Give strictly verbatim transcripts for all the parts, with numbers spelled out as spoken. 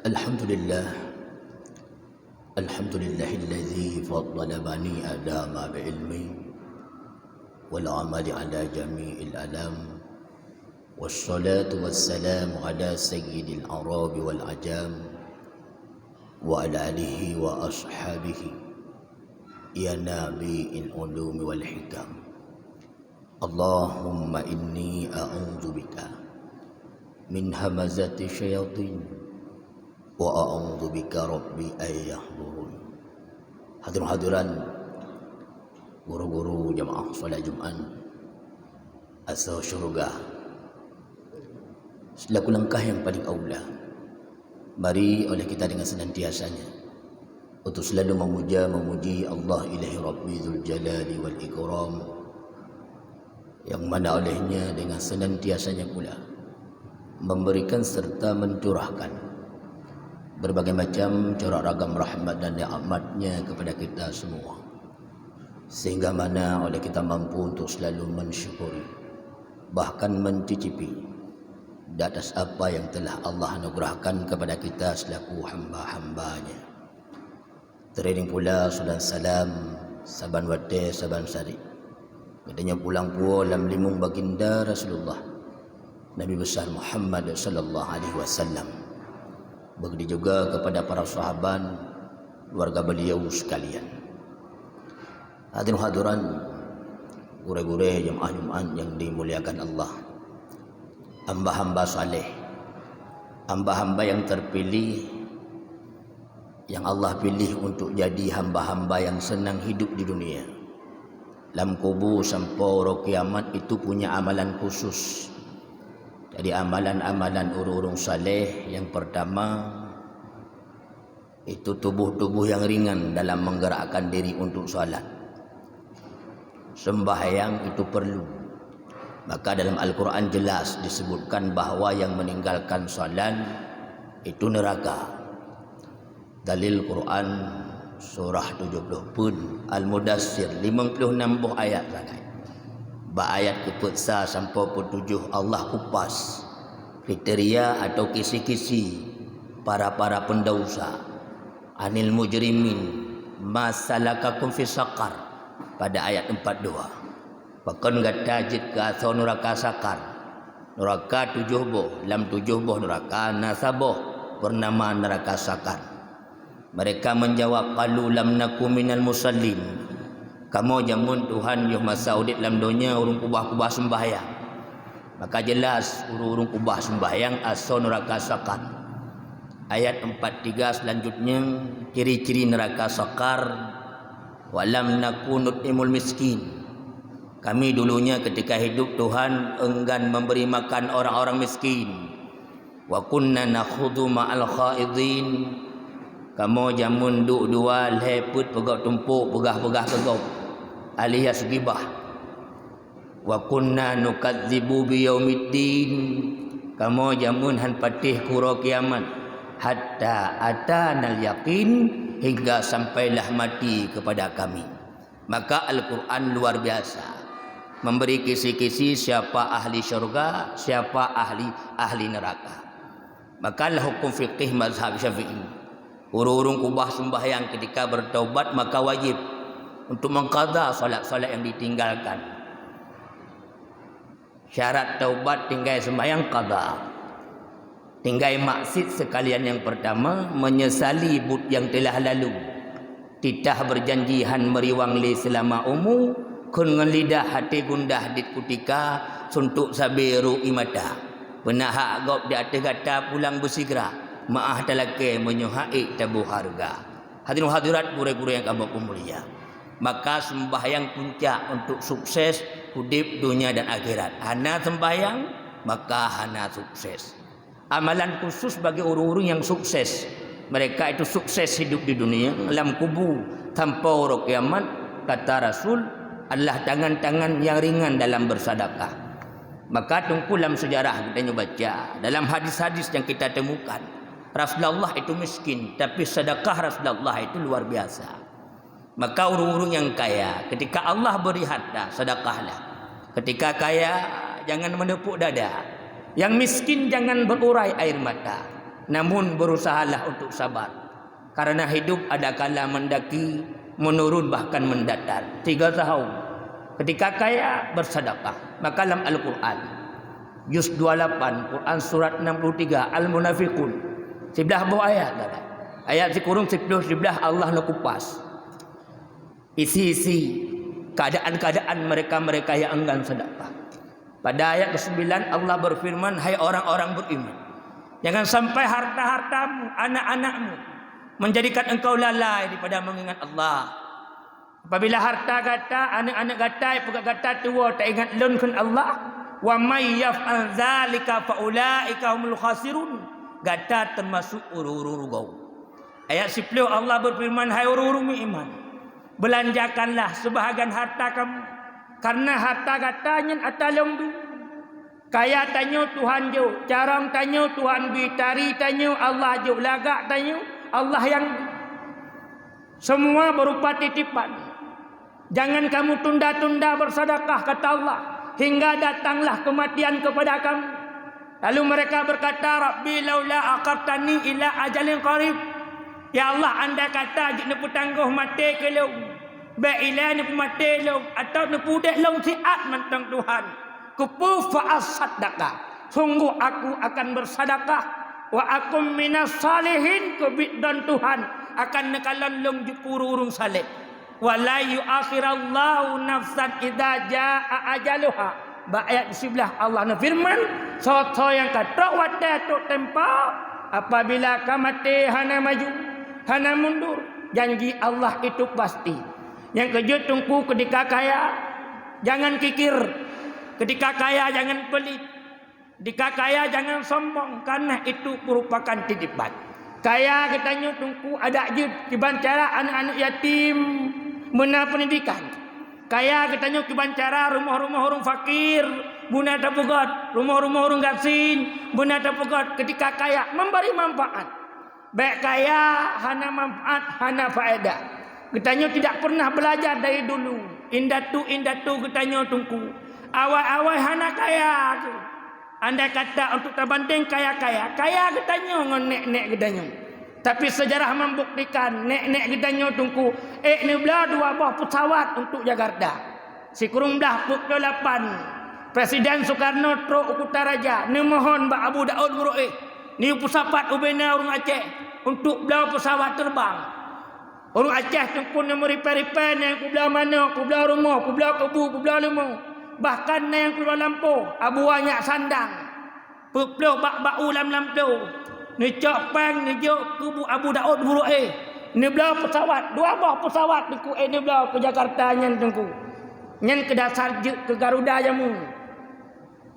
Alhamdulillah. Alhamdulillahilladzi faddala bani Adama bil ilmi wal amali ala jami'il alam. Wassalatu wassalamu ala sayyidil arabi wal ajam wa ala alihi wa ashabihi ya nabi'il ulumi wal hikam. Allahumma inni a'udzubika min hamazati syayatin wa a'udzubika rabbi ay yahdurun. Hadirin hadirat, guru-guru jamaah salat Jumat asoe syurga, selaku langkah yang paling aula, mari oleh kita dengan senantiasanya untuk selalu memuja, memuji Allah Ilahi Rabbi Dzul Jalali wal Ikram, yang mana olehnya dengan senantiasanya pula memberikan serta mencurahkan berbagai macam corak ragam rahmat dan nikmatnya kepada kita semua, sehingga mana oleh kita mampu untuk selalu mensyukuri, bahkan mencicipi di atas apa yang telah Allah anugerahkan kepada kita selaku hamba-hambanya. Teuiring pula saleuet salam saban watée saban sarik geutanyoe pulang puwoe lam limong baginda Rasulullah, Nabi Besar Muhammad sallallahu alaihi wasallam. Begitu juga kepada para sahabat, keluarga beliau sekalian. Hadirin hadirat, gurée-gurée jemaah Jumat yang dimuliakan Allah. Hamba-hamba saleh, hamba-hamba yang terpilih, yang Allah pilih untuk jadi hamba-hamba yang senang hidup di dunia. Lam kubu sampoe uroe kiamat itu punya amalan khusus. Jadi amalan-amalan ureuëng-ureuëng saleh yang pertama, itu tubuh-tubuh yang ringan dalam menggerakkan diri untuk salat. Sembahyang itu perlu. Maka dalam Al-Quran jelas disebutkan bahwa yang meninggalkan salat itu neraka. Dalil Quran surah tujuh puluh pun, Al-Mudassir, limong puluh enam boh ayat sagai. Bak ayat keupeuet sa sampoe peuet tujoh Allah kupas kriteria atau kisi-kisi para-para pendausa. Anil mujrimin ma salakakum fi saqar, pada ayat empat dua. Pakon gata jeuet keu asoe nuraka Saqar? Nuraka tujoh boh, lam tujoh boh nuraka na saboh bernama nuraka Saqar. Mereka menjawab, qalu lam naku minal musallin. Kamoe jameun Tuhan yoh masa udeb lam donya ureuëng kubah-kubah sembahyang. Maka jelas ureuëng-ureuëng kubah sembahyang asoe nuraka Saqar. Ayat empat tiga selanjutnya, ciri-ciri nuraka Saqar, wa lam naku nut'imul miskin. Kami dulunya ketika hidup Tuhan enggan memberi makan orang-orang miskin. Wa kunna nakhudu ma'al khaidin. Kamoe jameun duek dua lhée peuet peugah tumpok peugah-peugah keu gob, alias gibah. Wa kunna nukadzibu biyaumiddin. Kamoe jameun han patéh keu uroe kiamat, hatta atanal yaqin, hingga sampailah mati kepada kami. Maka Al-Quran luar biasa, memberi kisi-kisi siapa ahli syurga, siapa ahli ahli neraka. Maka lah hukum fikih mazhab Syafi'i, ureuëng-ureuëng kubah sembahyang ketika bertaubat maka wajib untuk mengqadha salat-salat yang ditinggalkan. Syarat taubat tinggai sembahyang qadha. Tinggai maksiat sekalian yang pertama, menyesali buet yang telah lalu. Titah berjanji han meuriwang lé seulama umu, kheun ngon lidah até gundah dit kutika, suntok sabé ru ie mata. Peuna hak gob di ateueh gata pulang beusigra, meuáh talakée meunyoe hak ék taboh hareuga. Hadirin hadirat gurée-gurée nyang kamoe peumulia, maka sembahyang puncak untuk sukses udeb donya dan akhirat. Hana sembahyang, maka hana sukses. Amalan khusus bagi ureuëng-ureuëng nyang sukses. Mereka itu sukses hidup di dunia, lam kubu, sampoe uroe kiamat, kata Rasul, adalah tangan-tangan yang ringan dalam bersedekah. Maka teungku lam sejarah kita nyoe baca, dalam hadis-hadis yang kita temukan, Rasulullah itu miskin, tapi sedekah Rasulullah itu luar biasa. Maka ureuëng-ureuëng nyang kaya, ketika Allah beri harta, sedekahlah. Ketika kaya, jangan menepuk dada. Yang miskin jangan berurai air mata. Namun berusahalah untuk sabar, karena hidup ada kala mendaki, menurun, bahkan mendatar. Tiga tahun, ketika kaya, bersedekah. Maka lam Al-Quran, juz dua lapan, Quran surat enam puluh tiga, Al-Munafiqun, siblah boh ayat ada. Ayat sikureueng siploh siblah Allah neukupas isi-isi keadaan-keadaan mereka-mereka yang enggan sedekah. Pada ayat kesembilan, Allah berfirman, "Hai orang-orang beriman, jangan sampai harta-hartamu, anak-anakmu menjadikan engkau lalai daripada mengingat Allah. Apabila harta gata, anak-anak gata, peugah gata tuwo, taingat Lôn kheun Allah, wa may yaf'al dzalika fa ulaika humul khasirun, gata termasuk ureuëng-ureuëng rugoe." Ayat siploh, Allah berfirman, "Hai ureuëng-ureuëng meuiman, beulanjakanlah seubahagian harta kamu, karena harta gata nyan ata Lôn bri. Kaya tanyoe Tuhan jok, carông tanyoe Tuhan bri, tari tanyoe Allah jok, lagak tanyoe Allah nyang bri. Semua berupa titipan. Jangan kamu tunda-tunda bersedekah, kata Allah, hingga datanglah kematian kepada kamu." Lalu mereka berkata, "Rabbi laula akhartani ila ajalin qarib." "Ya Allah, andai kata jeuet neupeutanggoh maté keu lôn, bék ilée neupeumaté lôn, atawa neupeudeh lôn siat mantong Tuhan, keupeue fa asaddaqa, sungguh aku akan bersedekah, wa akun minas salihin, keubiet don Tuhan akan neukalon lôn jeuet keu ureuëng-ureuëng saleh." "Wa la yu'akhirallahu nafsan idza jaa ajaluha." Bak ayat siblah Allah neufeureuman, "Soe-soe nyang ka trok watée trok teumpo, apabila ka maté hana maju, hana mundur, janji Allah itu pasti." Nyang keujeuet Teungku, keudika kaya, jangan kikir. Keudika kaya, jangan peulit. Keudika kaya, jangan sombong, karena itu merupakan titipan. Kaya geutanyoe Teungku adak jeuet kiban cara aneuëk-aneuëk yatim beuna peundidikan. Kaya geutanyoe kiban cara rumoh-rumoh ureuëng fakir beuna tapeugét, rumoh-rumoh ureuëng gasien beuna tapeugét. Keudika kaya, memberi manfaat. Bék kaya hana manfaat, hana faedah. Geutanyoe tidak pernah belajar dari dulu. Indatu-indatu geutanyoe Teungku, awai-awai hana kaya. Andai kata untuk tabandeng kaya-kaya, kaya geutanyoe ngon nek-nek geutanyoe. Tapi sejarah membuktikan, nek-nek geutanyoe Teungku ék neubloe dua boh pesawat untuk Jakarta. Sikureueng blah peuet ploh lapan, Presiden Soekarno trok u Kutaraja, neumohon bak Abu Daud Buroe, neuyue peusapat ubena ureuëng Aceh untuk bloe pesawat terbang. Ureuëng Aceh Teungku neumeuripée-ripée, na nyang peubloe manok, peubloe rumoh, peubloe keubu, peubloe leumô, bahkan na nyang peubloe lampôh, abu anyak sandang. Peuploh bak bak u lam lampôh, neucok péng neujok keu Abu Daud Buroe, neubloe pesawat, dua boh pesawat Teungku ék neubloe keu Jakarta nyan Teungku. Nyan keu dasar jeuet keu Garuda jameun.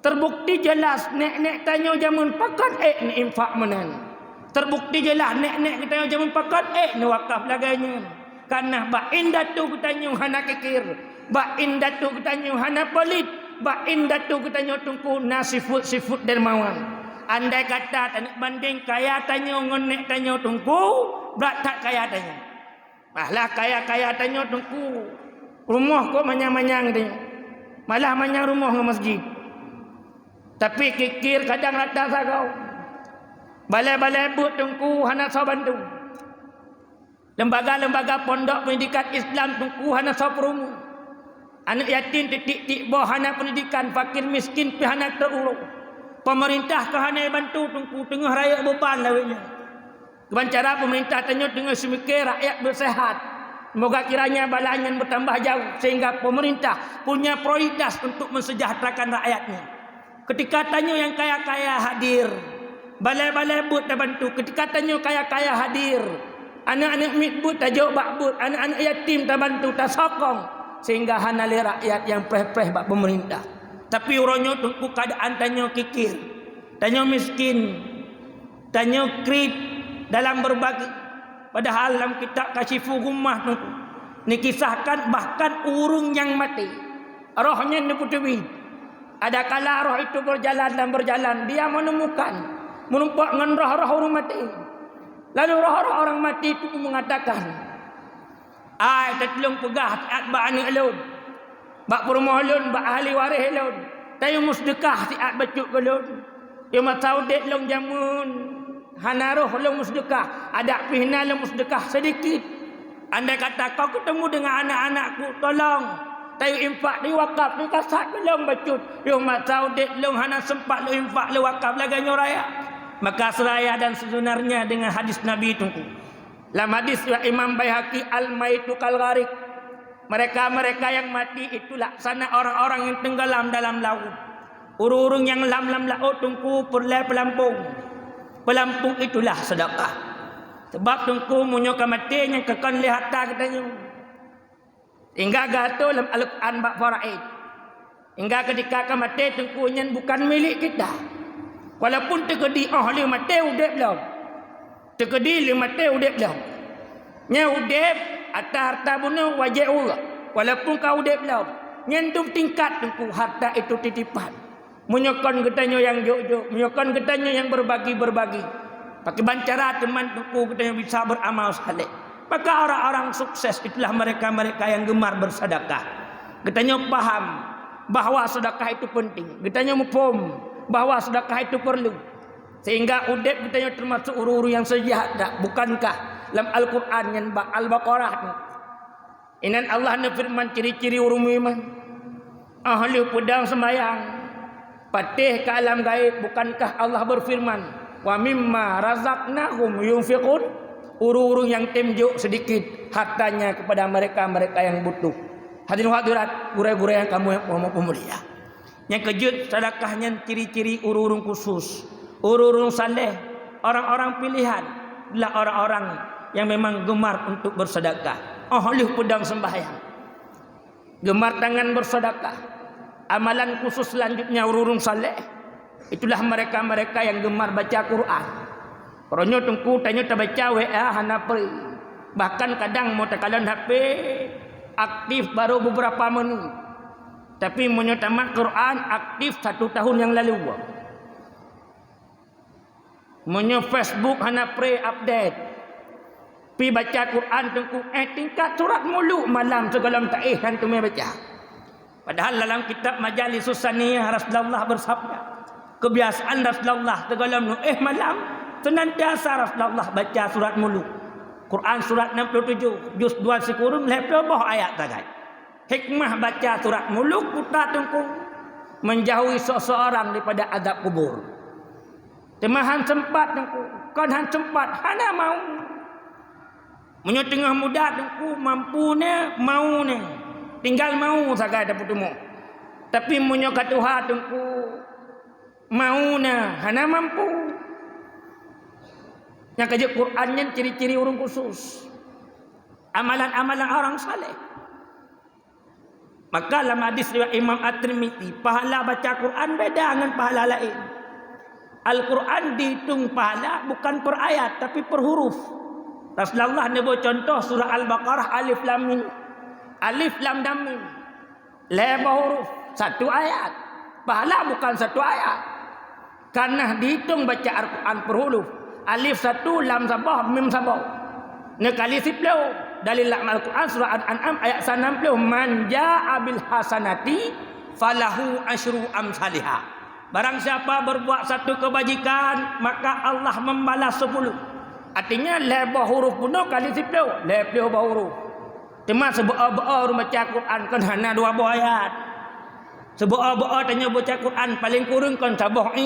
Terbukti jeulaih nek-nek tanyoe jameun pakon ék neuinfak meunan. Terbukti jeulaih nek-nek geutanyoe jameun pakon ék neuwakaf lagée nyan. Kareuna bak indatu geutanyoe hana kikir, bak indatu geutanyoe hana peulit, bak indatu geutanyoe Teungku na sifeuet-sifeuet dermawan. Andai kata taneuk bandeng kaya tanyoe ngon nek tanyoe Teungku, brat that kaya tanyoe. Malah kaya-kaya tanyoe Teungku, rumoh kok manyang-manyang tanyoe. Malah manyang rumoh ngon masjid. Tapi kikir kadang rata sagoe. Balai-balai buet Teungku hana soe bantu. Lembaga-lembaga pondok pendidikan Islam Teungku hana soe peurumu. Aneuëk yatim titik-titik boh hana pendidikan, fakir miskin pih hana teuurôh. Pemerintah ka hana bantu Teungku, teungoh rayeuk beuban lawét nyoe. Kiban cara pemerintah tanyoe teungoh seumike rakyat beusehat. Semoga kiranya bala nyan beutambah jauh sehingga pemerintah punya prioritas untuk mensejahterakan rakyatnya. Ketika tanyoe nyang kaya-kaya hadir, balai-balai buet tabantu. Ketika tanyoe kaya-kaya hadir, aneuëk-aneuëk miet buet tajok bak buet, aneuëk-aneuëk yatim tabantu, tasokong, sehingga hana lé rakyat nyang preh-preh bak pemerintah. Tapi uroe nyoe Teungku keadaan tanyoe kikir, tanyoe miskin, tanyoe kriet dalam berbagi. Padahal lam kitab Kasyiful Ghummah Teungku neukisahkan bahkan ureuëng nyang maté, roh nyan neupeuteubiet. Adakala roh itu berjalan dan berjalan, dia menemukan, meureumpok ngon roh-roh ureuëng maté. Lalu roh-roh ureuëng maté itu mengatakan, "Ai, tatulông peugah siat bak aneuëk lôn, bak peurumoh lôn, bak ahli waréh lôn, tayue meuseudeukah siat bacut keu lôn. Di masa udeb lôn jameun Hana roh lôn meuseudeukah, adak pih na lôn meuseudeukah seudikit. Andai kata kau keutemu deungon anak-anakku, tolong, tayue infak, tayue wakaf, tayue kasat, tolong bacut. Yoh masa udeb lôn hana seumpat lôn infak, lôn wakaf lagée nyoe raya. Maka seuraya dan sebenarnya dengan hadis Nabi Teungku. Lam hadis riwayat Imam Baihaqi, "Al-maitu kal gharik." Mereka-mereka yang mati itulah sana orang-orang yang tenggelam dalam laut. Ureuëng-ureuëng nyang lam lam laôt Teungku peureulée peulampong. Peulampong itulah seudeukah. Sabab Teungku meunyoe ka maté nyang ka kon lé harta geutanyoe. Hingga geuatoe lam Al-Qur'an bak faraid. Hingga keutika ka maté Teungku nyan bukan milék kita. Walaupun teukeudi óh lheueh maté udeb lom. Teukeudi lheueh maté udeb lom. Nyan udeb ata harta bunoe wajéb uroe. Walaupun ka udeb lom. Nyan dum tingkat Teungku harta itu titipan. Meunyoe kon geutanyoe nyang jok-jok, meunyoe kon geutanyoe nyang berbagi-berbagi, pakriban cara teuma Teungku geutanyoe bisa beramal saleh. Maka orang-orang sukses itulah mereka-mereka yang gemar bersedekah. Geutanyoe paham bahwa sedekah itu penting. Geutanyoe muphom bahwa sedekah itu perlu. Sehingga udeb geutanyoe termasuk ureuëng-ureuëng nyang seujahat dak? Bukankah lam Al-Qur'an nyan bak Al-Baqarah nyoe? Inan Allah neufeureuman ciri-ciri ureuëng meuiman. Óh lheueh peudong seumayang, patéh keu alam gaéb, bukankah Allah beufeureuman, "Wa mimma razaqnahum yunfiqun"? Ureuëng-ureuëng nyang tem jok seudikit hartanya kepada mereka-mereka nyang butuh. Hadirin hadirat, gurée-gurée nyang kamoe peumulia. Nyang keujeuet, sedekah nyan ciri-ciri ureuëng-ureuëng khusus, ureuëng-ureuëng saleh, orang-orang pilihan, adalah orang-orang yang memang gemar untuk bersedekah. Óh lheueh peudong sembahyang, gemar tangan bersedekah. Amalan khusus selanjutnya ureuëng-ureuëng saleh, itulah mereka-mereka yang gemar baca Quran. Uroe nyoe Teungku tanyoe tabaca W A hana pre. Bahkan kadang meu takalon H P aktif baru beberapa menit. Tapi meunyoe tamat Quran aktif satu tahun nyang lalu. Meunyoe Facebook hana pre update. Pi baca Quran Teungku, eh, tingkat surat muluk malam sigohlom taéh hán teumé baca. Padahal dalam kitab Majalisus Saniyah Rasulullah bersabda, kebiasaan Rasulullah sigohlom neuéh malam senantiasa Rasulullah baca surat muluk. Quran surat enam puluh tujuh, juz dua sikureueng lhée ploh boh ayat sagai. Hikmah baca surat muluk peue Teungku, menjauhi seseorang daripada azab kubur. Teuma hán sempat Teungku, kon hán sempat, hana mau. Meunyoe teungoh muda Teungku mampu na, mau na, tinggal mau sagai tapeuteumé. Tapi meunyoe ka tuha Teungku, mau na, hana mampu. Nyang keujeuet Quran nyan ciri-ciri ureuëng khusus. Amalan-amalan orang saleh. Maka lam hadis riwayat Imam At-Tirmizi, pahala baca Quran beda ngon pahala laén. Al-Quran dihitung pahala bukan per ayat, tapi per huruf. Rasulullah neuboh contoh surah Al-Baqarah alif lam mim. Alif lam dan mim. Lhée boh huruf, satu ayat. Pahala bukan satu ayat. Kareuna dihitung baca Al-Quran per huruf. Alif satu, lam saboh, mim saboh. Neukali siplôh. Dalil lam Al-Quran surah Al-An'am ayat sanam ploh, "Man jaa bil hasanati falahu asyru amsaliha." Barang siapa berbuat satu kebajikan, maka Allah membalas sepuluh. Artinya, lhée boh huruf bunoe kali siplôh, lhée ploh boh huruf. Teuma seubeue-beue ureuëng baca Quran kon hana dua boh ayat. Seubeue-beue tanyoe baca Quran paleng kureueng kon saboh i.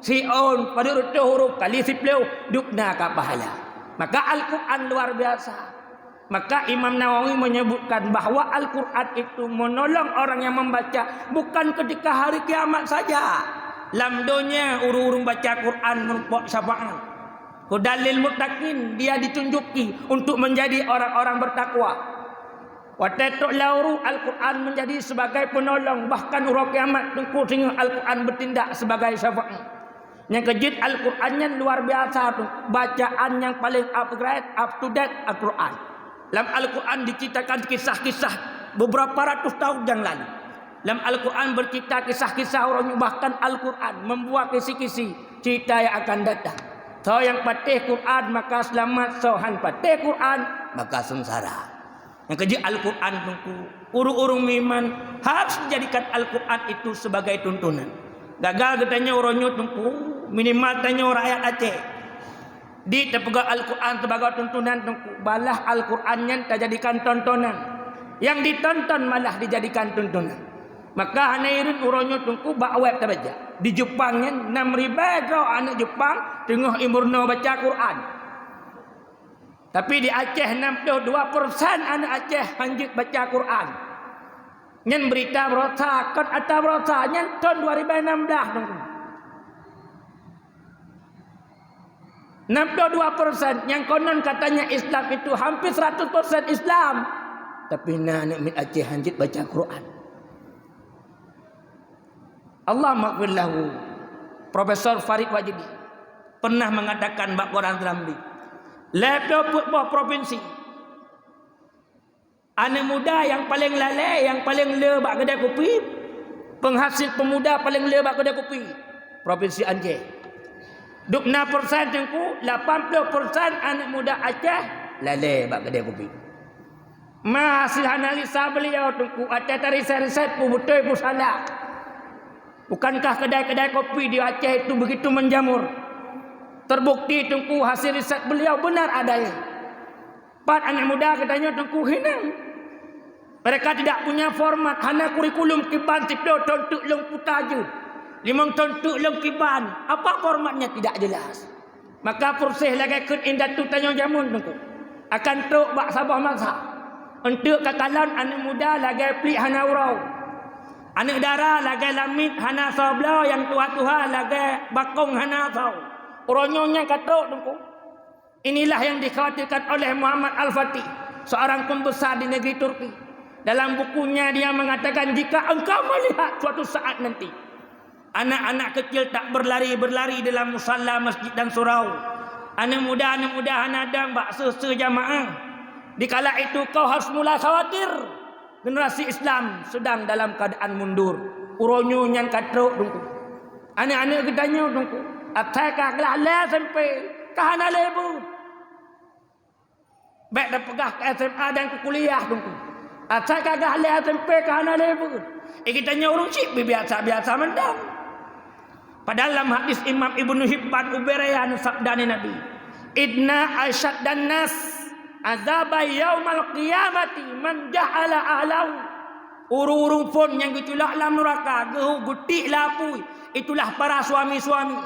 Siôn, padub reutôh huruf kali siplôh, dubna ka pahala. Maka Al-Quran luar biasa. Maka Imam Nawawi menyebutkan bahwa Al-Quran itu menolong orang yang membaca bukan ketika hari kiamat saja. Lam donya ureuëng-ureuëng baca Quran meureumpok syafaat. Hudan lil muttaqin, dia ditunjuki untuk menjadi orang-orang bertakwa. Watée trok lam ruh, Al-Quran menjadi sebagai penolong, bahkan uroe kiamat Teungku singoh Al-Quran bertindak sebagai syafaat. Nyang keujeuet Al-Quran nyan luar biasa tu, bacaan nyang paleng upgrade, up to date Al-Quran. Lam Al-Quran diceritakan kisah-kisah beberapa ratus tahun yang lalu. Lam Al-Quran bercerita kisah-kisah orang, bahkan Al-Quran membuat kisi-kisi cerita yang akan datang. Soe nyang patéh Quran maka selamat, soe hán patéh Quran maka seungsara. Nyang keujeuet Al-Quran Teungku, ureuëng-ureuëng meuiman harus menjadikan Al-Quran itu sebagai tuntunan. Gagal geutanyoe uroe nyoe Teungku, minimal tanyoe rakyat Aceh. Di tapeugah Al-Quran sibagoe tuntunan, Teungku, malah Al-Quran nyan tajadikan tontonan. Nyang ditonton malah dijadikan tuntunan. Maka hana hireuen uroe nyoe, Teungku, bak web tabaca. Di Jepang nyan, nam ribèe droe aneuk Jepang teungoh imeurunoe baca Quran. Tapi di Aceh, nam ploh dua persen aneuk Aceh hanjeuet baca Quran. Nyan beurita baroesa, kon ata baroesa, nyan thôn dua ribèe nam blah, Teungku. Nam ploh dua persen nyang konon katanya Islam itu hampir seratus persen Islam. Tapi na aneuk miet Aceh hanjeuet baca Quran. Allahummaghfir lahu. Profesor Farid Wajidi pernah mengatakan bak koran Serambi, lhèe ploh peuet boh provinsi, aneuk muda nyang paleng lalè, nyang paleng le bak keudè kupi, penghasil pemuda paleng le bak keudè kupi, Provinsi Aceh. Dub na persen, Teungku, lapan ploh persen aneuk muda Aceh lalè bak keudè kupi. Mahasiswa analisa beliau, Teungku, watèe tariset-riset peue beutôi peue salah. Bukankah kedai-kedai kopi di Aceh itu begitu menjamur? Terbukti, Teungku, hasil riset beliau benar adanya. Pat aneuk muda geutanyoe, Teungku, hinan. Mereka tidak punya format, hana kurikulum, kiban siploh thôn teuk lôn puta jeuet, limong thôn teuk lôn kiban. Apa formatnya tidak jelas. Maka proses lagèe kheun indatu tanyoe jameun, Teungku, akan trok bak saboh masa. Eunteuk ka kalon aneuk muda lagèe pliek hana uroe. Aneuk dara lagèe lamiet hana soe bloe, nyang tuha-tuha lagèe bakong hana soe. Uroe nyoe nyan ka trok, Teungku. Inilah yang dikhawatirkan oleh Muhammad Al-Fatih, seorang pembesar di negeri Turki. Dalam bukunya dia mengatakan, jika engkau melihat suatu saat nanti, anak-anak kecil tak berlari-berlari dalam musala masjid dan surau, aneuk muda-aneuk muda hana dong bak seuh-seuh jamaah, di kala itu kau harus mulai khawatir. Generasi Islam sedang dalam keadaan mundur. Uroe nyoe nyan ka trok, Teungku. Aneuk-aneuk geutanyoe, Teungku, asai ka glah lhèe SMP, ka hana lé beuet. Bèk tapeugah keu SMA dan keu kuliah, Teungku. Asai ka glah lhèe SMP, ka hana lé beuet. Eh, geutanyoe ureueng syiek biasa-biasa mantong. Padahai lam hadis Imam Ibnu Hibban ubé raya neusabda lé Nabi, "Inna asyaddan nas azaba yaumal qiyamati man ja'ala ahlahu." Ureueng-ureueng phon nyang geuculok lam nuraka, geuhu geutiek lam apui, itulah para suami-suami.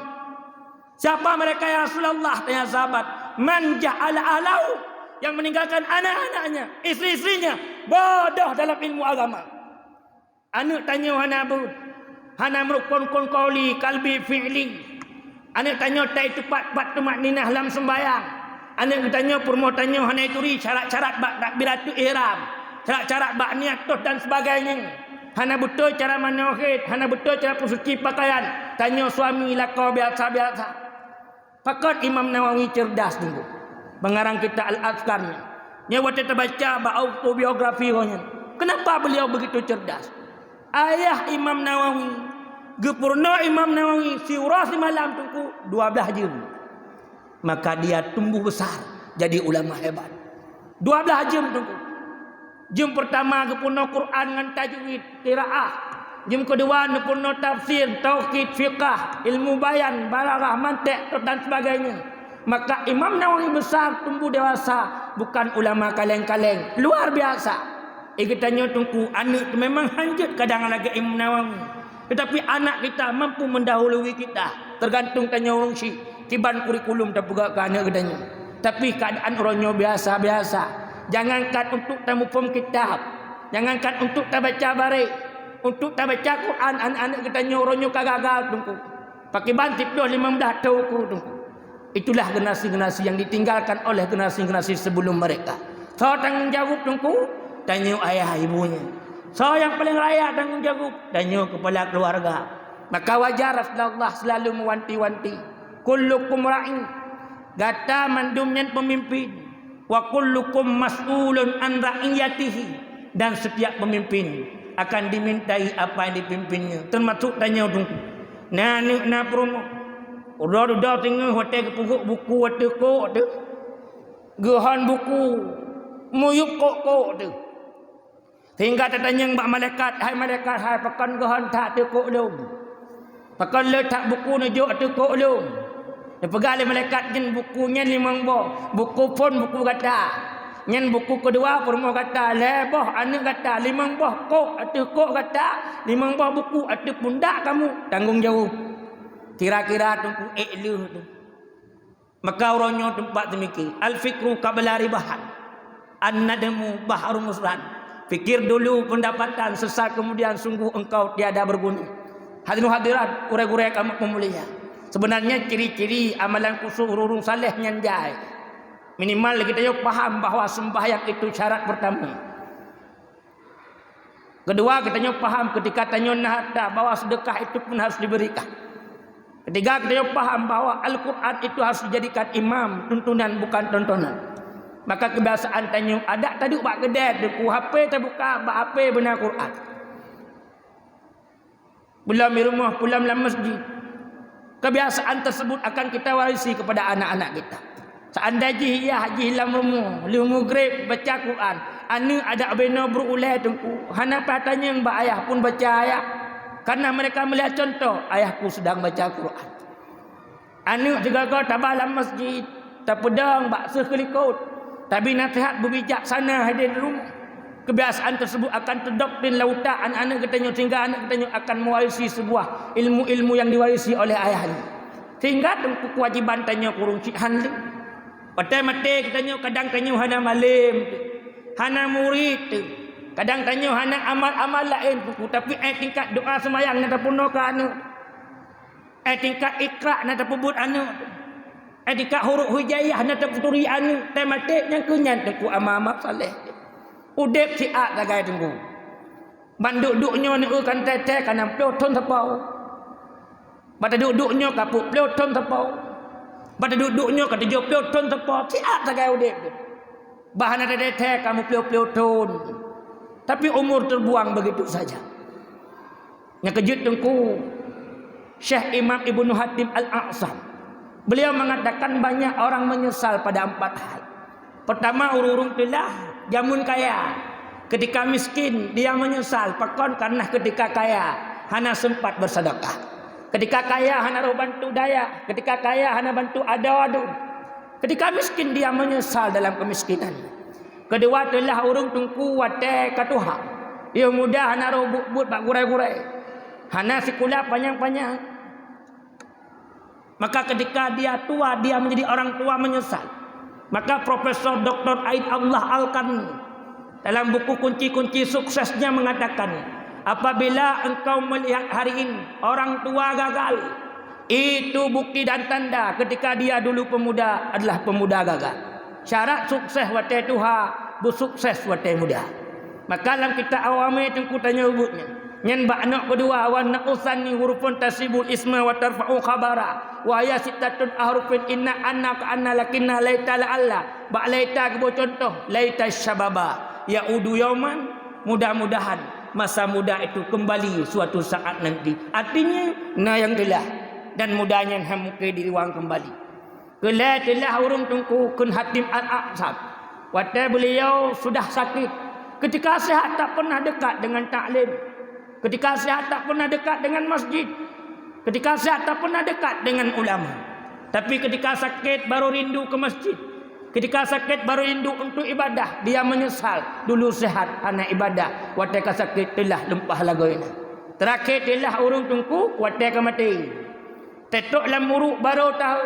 "Siapa mereka, ya Rasulullah?" tanya sahabat. "Man ja'ala ahlahu," yang meninggalkan anak-anaknya, istri-istrinya, bodoh dalam ilmu agama. Aneuk tanyoe hana beuet, hana meurukon-rukon qauli, qalbi, fi'li. Aneuk tanyoe tai teupat pat tumakninah lam seumbahyang. Aneuk geutanyoe, peurumoh tanyoe hana ituri syarat-syarat bak takbiratul ihram, syarat-syarat bak niat toh dan sebagainya. Hana beutôi cara manoh hét, hana beutôi cara peusuci pakaian. Tanyoe suami lakoe biasa-biasa. Pakon Imam Nawawi cerdas, Teungku? Pengarang kitab Al-Azkar nyan. Nyoe watèe tabaca bak autobiografi geuh nyan, kenapa beliau begitu cerdas? Ayah Imam Nawawi, geupeurunoe Imam Nawawi siuroe simalam, Teungku, dua blah jeuem. Maka dia tumbuh besar jadi ulama hebat. Dua blah jeuem, Teungku. Jeuem peurtama geupeurunoe Quran ngon tajwid, qiraah. Jeuem keudua neupeurunoe tafsir, tauhid, fiqah, ilmu bayan, balaghah, mantek, dan sebagainya. Maka Imam Nawawi besar tumbuh dewasa bukan ulama kaleng-kaleng, luar biasa. Eh, geutanyoe, Teungku, aneuk tu memang hanjeuet kadang lagèe Imam Nawawi. Tetapi anak kita mampu mendahului kita. Tergantung tanyoe ureueng syiek kiban kurikulum tapeugah keu aneuk geutanyoe. Tapi keuadaan uroe nyoe biasa-biasa. Jangankan untuk tamuphom kitab, jangankan untuk tabaca barèh, untuk tabaca Quran, aneuk-aneuk geutanyoe uroe nyoe ka gagal, Teungku. Pakiban siploh limong blah thôn, Teungku. Itulah generasi-generasi yang ditinggalkan oleh generasi-generasi sebelum mereka. Soe tanggong jaweueb, Teungku? Tanyoe ayah ibu nyan. Soe nyang paleng raya tanggong jaweueb? Tanyoe keupala keuluwarga. Maka wajar Rasulullah selalu meuwanti-wanti, "Kullukum ra'in." Gata mandum nyan peumimpén. "Wa kullukum mas'ulun an ra'iyatihi." Dan setiap pemimpin akan dimintai apa yang dipimpinnya, termasuk tanyoe, Teungku. Na aneuk, na peurumoh. Uroe dudoe teungoh watèe geupeugot buku ateueh kok teuh, geuhon buku, meuyueb kok-kok teuh. Sehingga tatanyong bak malaikat, "Hai malaikat, hai pakon geuhon that ateueh kok lôn? Pakon le that buku neujok ateueh kok lôn?" Neupeugah lé malaikat, "Nyan buku nyan limong boh. Buku phon buku gata. Nyan buku keudua peurumoh gata. Lhée boh aneuëk gata. Limong boh kok ateueh kok gata. Limong boh buku ateueh pundak kamu. Tanggong jaweueb." Kira-kira teungku ék lheueh tu. Maka uroe nyoe teumpat teumike, al-fikru qabla ribahan. An-nadmu bahrun musran. Pikir dulu pendapatan, sesal kemudian, sungguh engkau tiada berguna. Hadirin hadirat, gurée-gurée kamu peumulia. Sebenarnya ciri-ciri amalan khusyuk ureuëng saleh nyan jai. Minimal kita nyoe paham bahwa sembahyang itu syarat pertama. Kedua, kita nyoe paham ketika tanyoe na harta bahwa sedekah itu pun harus diberikan. Ketiga, kita nyoe paham bahwa Al-Quran itu harus dijadikan imam, tuntunan bukan tontonan. Maka kebiasaan tanyoe adak taduek bak keudée teungku, H P tabuka, bak H P beuna Quran. Pulang di rumoh, pulang lam masjid. Kebiasaan tersebut akan kita warisi kepada anak-anak kita. Seandai jih yah jih lam rumoh, lheueh mugreb baca Quran, aneuëk adak binoe bru ulée teungku, hana payah tanyong bak ayah pun baca ayah. Karena mereka melihat contoh, ayahku sedang baca Quran. Aneuëk sigoe-goe taba lam masjid, tapeudong bak seuh keulikot, tabi naseuhat beubijaksana hadirin di rumoh. Kebiasaan tersebut akan terdoktrin lam utak anak-anak geutanyoe sehingga anak geutanyoe akan mewarisi sebuah ilmu-ilmu yang diwarisi oleh ayahnya. Sehingga teungku kewajiban tanyoe kureueng cit han lé. Watée maté geutanyoe kadang tanyoe hana malem teuh, hana murit teuh, kadang tanyoe hana amal-amal laén teungku, tapi eh tingkat doa seumayang nyang tapeurunoe keu aneuëk. Eh tingkat Iqra na tapeubuet aneuëk. Eh tingkat huruf hijaiyah na tapeuturi aneuëk. Teumaté nyang keu nyan teungku ama-ama saleh. Udeb siat sagai teungku. Ban duek-duek nyoe neueu kan teuh-teuh ka nam ploh thon sapo. Ban duek-duek nyoe ka peuet ploh thon sapo. Ban duek-duek nyoe ka tujoh ploh thon sapo. Siat sagai udeb teuh. Bah hana teuh-teuh ka meuploh-ploh thon. Tapi umur terbuang begitu saja. Nyang keujeuet teungku, Syekh Imam Ibnu Hatim Al-A'sam, beliau mengatakan banyak orang menyesal pada empat hal. Pertama, ureuëng-ureuëng teulah jameun kaya. Ketika miskin, dia menyesal. Pakon? Karena ketika kaya, hana sempat bersedekah. Ketika kaya, hana roh bantu dayah. Ketika kaya, hana bantu adoe aduen. Ketika miskin, dia menyesal dalam kemiskinan. Keudua, teulah ureuëng teungku watée ka tuha. Yoh muda hana roh buet-buet bak gurée-gurée. Hana sikula panyang-panyang. Maka ketika dia tua, dia menjadi orang tua menyesal. Maka Profesor Doktor Aid Allah Al-Qarni dalam buku Kunci-Kunci Suksesnya mengatakan, apabila engkau melihat hari ini orang tua gagal, itu bukti dan tanda ketika dia dulu pemuda adalah pemuda gagal. Syarat sukses watée tuha, beusukses watée muda. Maka lam kitab Awamir teungku tanyoe buet nyan. Nyan bak aneuëk keudua, wa naqusani hurufun tasibul isma wa tarfa'u khabara. Wa hiya sittatun ahrufin inna anna ka anna lakinna laita la'alla. Bak laita geuboh contoh, laita syababa ya'udu yauman, mudah-mudahan masa muda itu kembali suatu saat nanti. Artinya, na nyang teulah dan muda nyan han mungken diulang kembali. Keu lhée teulah ureuëng teungku kheun Hatim Al-A'sam. Watée beliau sudah sakit, ketika sehat tak pernah dekat dengan taklim. Ketika sehat tak pernah dekat dengan masjid. Ketika sehat tak pernah dekat dengan ulama. Tapi ketika sakit baru rindu ke masjid. Ketika sakit baru rindu untuk ibadah. Dia menyesal dulu sehat hana ibadah. Watée ka sakit teulah lumpah lagoina. Terakhir teulah ureuëng teungku watée ka maté. Teutôk lam uruek barô tahu,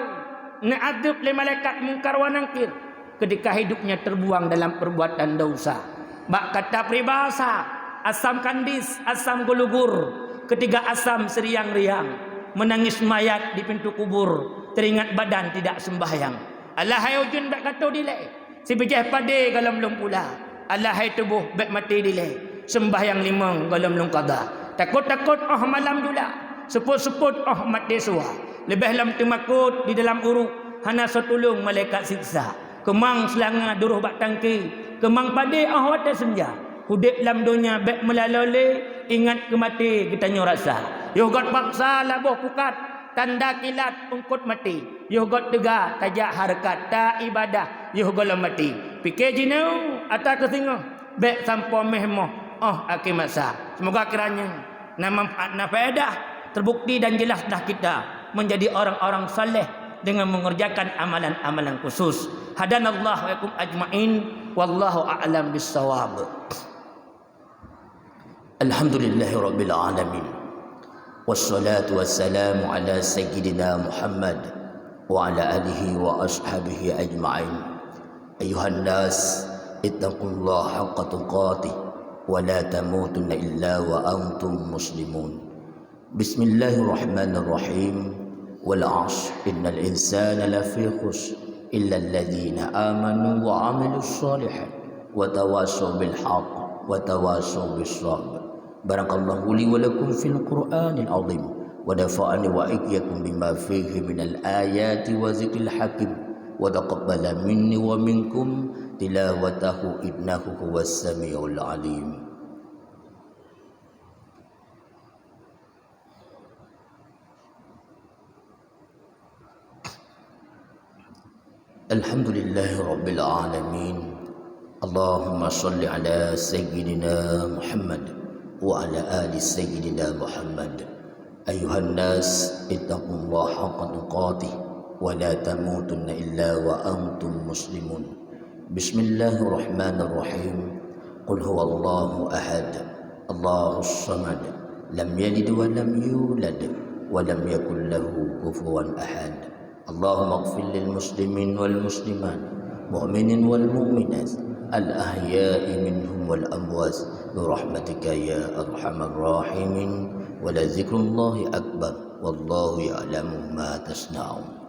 neuadeueb lé malaikat Mungkar wa Nakir ketika hidupnya terbuang dalam perbuatan dosa. Bak kata peribahasa, asam kandis, asam gulugur, ketiga asam seriang-riang, menangis mayat di pintu kubur, teringat badan tidak sembahyang. Alah hai ujeuen bak kato dilée. Sibijéh padé gohlom lôn pula. Alah hai tuboh bék maté dilée. Seumbahyang limong gohlom lôn qadha. Takot-takot óh malam jula. Seupôt-seupôt óh maté suwa. Leubeh lom teumakot di dalam uruek. Hana soe tulông malaikat siksa. Keumang seulanga duroh bak tangke. Keumang padé óh watée seunja. Udeb lam donya bék meulaloe lé. Ingat keu maté geutanyoe rasa. Yoh göt paksa laboh pukat. Tanda kilat eungkôt maté. Yoh göt teuga tajak hareukat, ta ibadah, yoh gohlom maté. Pike jinoe ata keu singoh, bék sampoe méh moh óh akhé masa. Seumoga kiranya na manfaat, na faedah, teubukti dan jelaslah kita menjadi orang-orang saleh dengan mengerjakan amalan-amalan khusus. Hadanallahu wa iyyakum ajma'in. Wallahu a'lam bissawab. Alhamdulillahirabbil alamin. Wassalatu wassalamu ala sayyidina Muhammad wa ala alihi wa ashabihi ajma'in. Ayuhan nas, ittaqullaha haqqa tuqatih wa la tamutunna illa wa antum muslimun. Bismillahirrahmanirrahim. Wal 'ashr, innal insana lafi khusr, illa alladzina amanu wa 'amilus shalihat wa tawasau bil haqq wa tawasau bis sabr. Barakallahu li wa lakum fil Qur'anil azim, wa nafa'ani wa iyyakum bima fihi minal ayati wa zikril hakim, wa taqabbala minni wa minkum tilawatahu innahu huwas samiul alim. Alhamdulillahirabbil alamin. Allahumma shalli ala sayyidina Muhammad wa ala ali sayyidina Muhammad. Ayuhan nas, ittaqullaha haqqa tuqatih wa la tamutunna illa wa antum muslimun. Bismillahirrahmanirrahim. Qul huwallahu ahad. Allahus samad. Lam yalid wa lam yulad wa lam yakul lahu kufuwan ahad. Allahumma ighfir lil muslimin wal muslimat, mu'minin wal mu'minat, al ahya'i minhum wal amwat, bi rahmatika ya arhamar rahimin. Wa la zikrullahi akbar. Wallahu ya'lamu ma tasna'un.